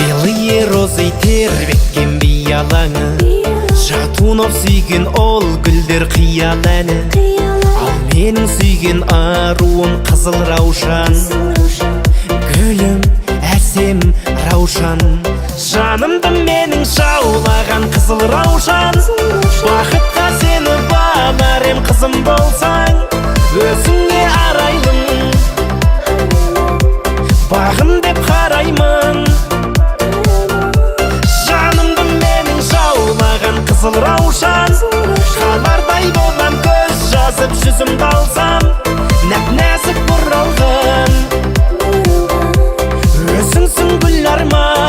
Белые розы тербеткен биялаңы, Шатунов сүйген ол гүлдер қиял әні. Ал менің сүйген аруым қызыл раушан. Гүлім, әсем раушан. Жанымды менің жаулаған қызыл раушан. Бақытқа сені балар ем, қызым болсаң. Өзіңе арайлым, бағым деп қараймын. Жанымды менің жаулаған қызыл раушан. Қалардай болам көз жазып, жүзімді алсам. Нәп нәзік бұралған өзіңсің, гүл арман.